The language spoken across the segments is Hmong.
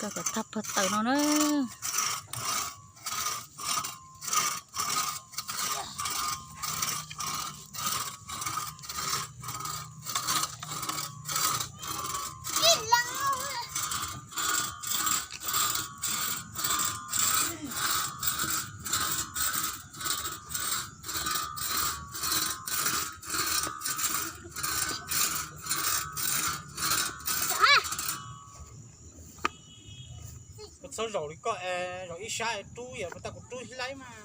Kawg kom tag pawg taws no na. Koj txhob zaum li koj, zaum ib sab rub yam, tau kuv rub ib laib mas.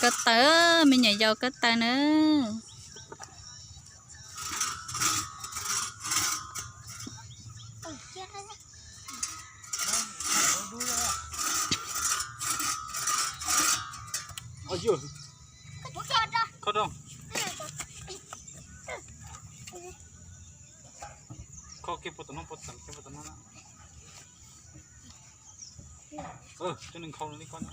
Koj taws, me nyuam yaus koj taws na. Kho kiag puas tom no, puas tseem kiag puas tom no na. Coj nws nkhaus li koj na.